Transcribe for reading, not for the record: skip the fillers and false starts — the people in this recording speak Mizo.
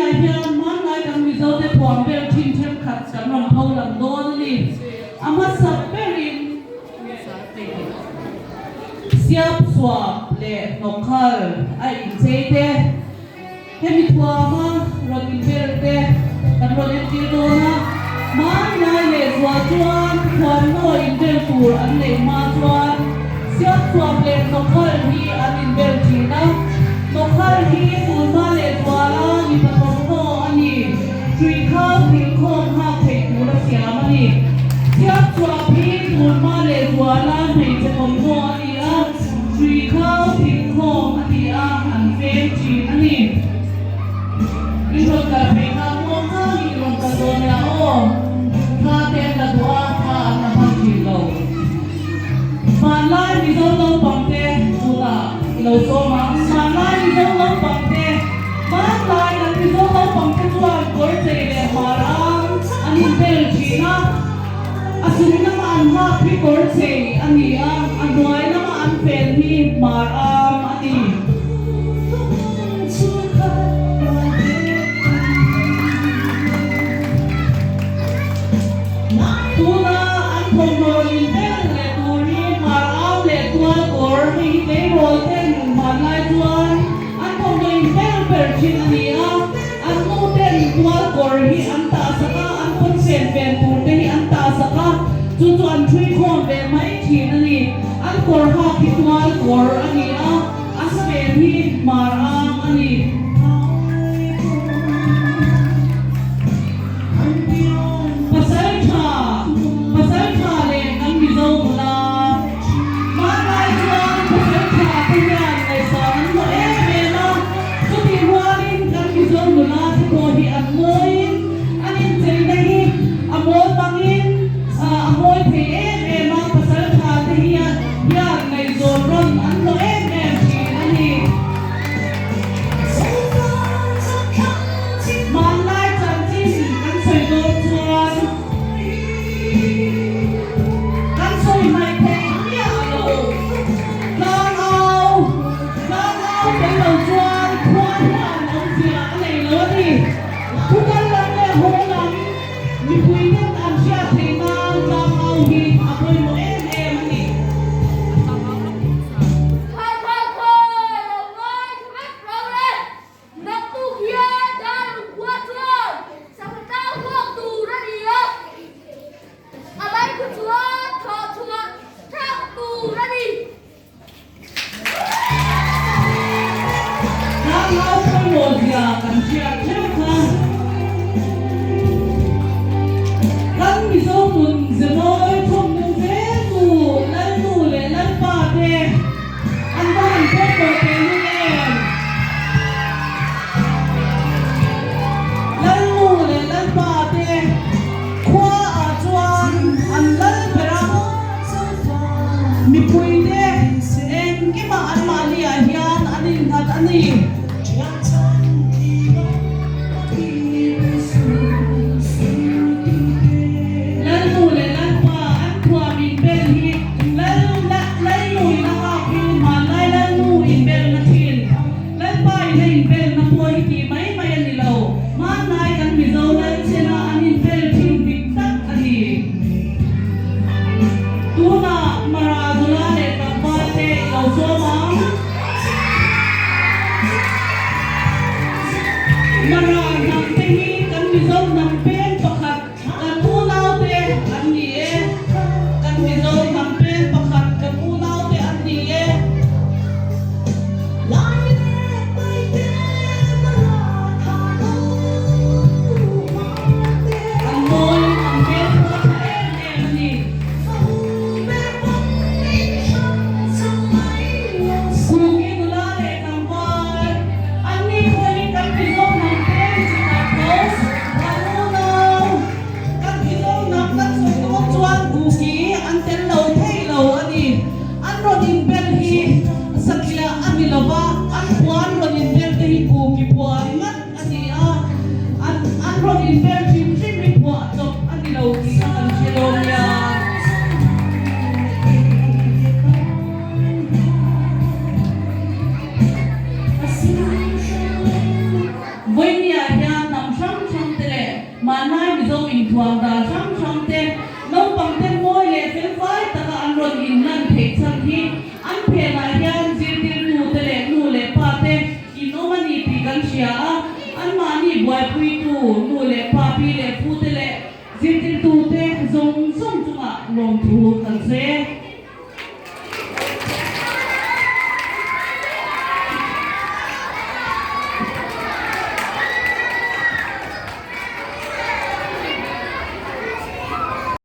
ah hian hmanlai kan Mizo te thuam vel thin thenkhat kan rawn pho lang dawn a ni. A hmasa berin Siap suap leh hnawkhal a inchei te, hemi thuama rawn inbel te kan rawn entir dawn a. Hmanlai leh zual chuan thuamhnaw inbel tur an neih hma chuan siap suap leh hnawkhal hi an inbel thin a. Hnawkhal hi tunhma leh zuala mipa thawmhnaw a ni. Tuikhau thingkhawm nghak theih tura siam a ni. Chhiapchhuap hi tunhma leh zuala hmeichhe thawmhnaw a ni a, tuikhau thingkhawm a ti a, an feng thin a ni. I rawn kal phei kha muang changin i rawn kal dawn nia aw. Thla te an la duh a, thla an la hman thin lo. Hmanlai Mizo naupangte tunah i lo sawm ang. Hmanlai Mizo naupangte. Hmanlai kan Mizo naupangte chuan kawr chei leh hmar ang an inbel thin a, a chung lama an hak hi kawr chei a ni a, a hnuai lama an fen hi hmar am a ni. Tuna an thawmhnaw rawn inbel leh tur hi hmar am leh tual kawr hei hi tleirawl ten hmanlai chuan An thawmhnaw in ber ber thin a ni a, an nu ten tual kawr hi an tah sak a, an pawn fen fen tur te hi an tah sak a, chu chu an thui khawm ve mai thin a ni. An kawr hak hi tual kawr a ni a, an fen hi hmar ang a ni. Pasal tha, pasal tha leh kan Mizo nula. Hmanlai chuan pasal tha te hian ngaihsan an hlawh em em a, chutih rualin kan Mizo nula te pawh hi an mawiin an incheina hi a mawl bangin a mawi thei em em a, pasal tha te hian hian ngaihzawn rawn an hlawh em em thin a ni. Hmanlai chanchin kan sawi dawn chuan kan sawi hmaih theih miah lo. Tlang au, tlang au tel lo chuan khua hian awmzia a nei lo a ni. Thu kal lam leh haw lam mipui ten an hriat theih nan tlang au hi a pawimawh em em a ni. Khai khai khai lo ngai thla vek lo le. Naktuk hian Darlung khua chuan Sangtlang huak tur a ni a, a mai khu chuan thawh chhuah theuh tur a ni. Tlangau pawimawh zia kan hriat theuh kha. Kan Mizo nun ze mawi thawmhnu zel tu Lalnu leh Lalpa te an va han pawimawh teh lul em! Lalnu leh Lalpa te khua ah chuan an lal ber a, mipui te engkimah anmahni ah hian an innghat a ni. Lalnu leh Lalpa an thuam inbel hi Lalnu in a hak hi hmanlai Lalnu inbelna thin, Lalpa in a inbelna pawh hi tih mai mai a ni lo, hmanlai kan Mizo Lalchena an inbel thin dik tak a ni. Tunah Mara nula leh tlangval te i lo sawm ang. Mara hnam te hi kan Mizo hnam peng pakhat, kan unaute an ni e. Kan Mizo hnam peng pakhat, kan unaute an ni e. An mawiin an hmel pawh a tha em em a ni. Kuki nula leh tlangval, an ni pawhin kan Mizo hnam peng chi khat tho, kan unau Hmanlai Mizo inthuam dan hrang hrang te, naupang te mawi leh felfai taka an rawn inlan theih chhan hi.